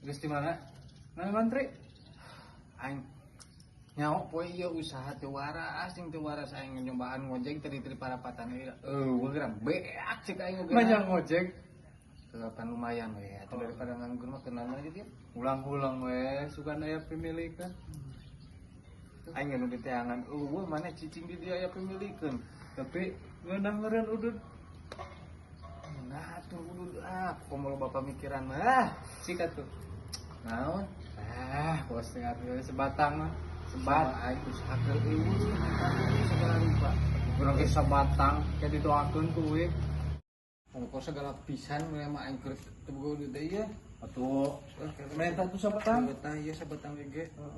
Geus di mana? Mana ngantri? Aing nyaho poe ieu usaha teu waras, sing teu waras aing nyobaan ngojek tadi tadi parapatan ieu. Eueuh geura beak cek aing oge. Banyak ngojek. Kapan lumayan we atuh daripada nganggur mah kenal gitu ya. Ulang-ulang we, sugan aya pemilikan. Aing nu diteangan eueuh maneh cicing di dieu aya pemilikeun. Tapi ngeunah meureun udud. Nah atuh udud ah, komo loba pamikiran mah. Ah, Sikat tuh. Naon? Ah, bos tinggal sebatang mah. Sebat aing usaha keur eueuh segala rupa. Kurang ge sabatang kayak ditoakeun ku we. Ongkos segala pisan mah aing keur teu boga duit deui ya. Atuh, menta tuh sabatang. Sabatang ieu sabatang ge.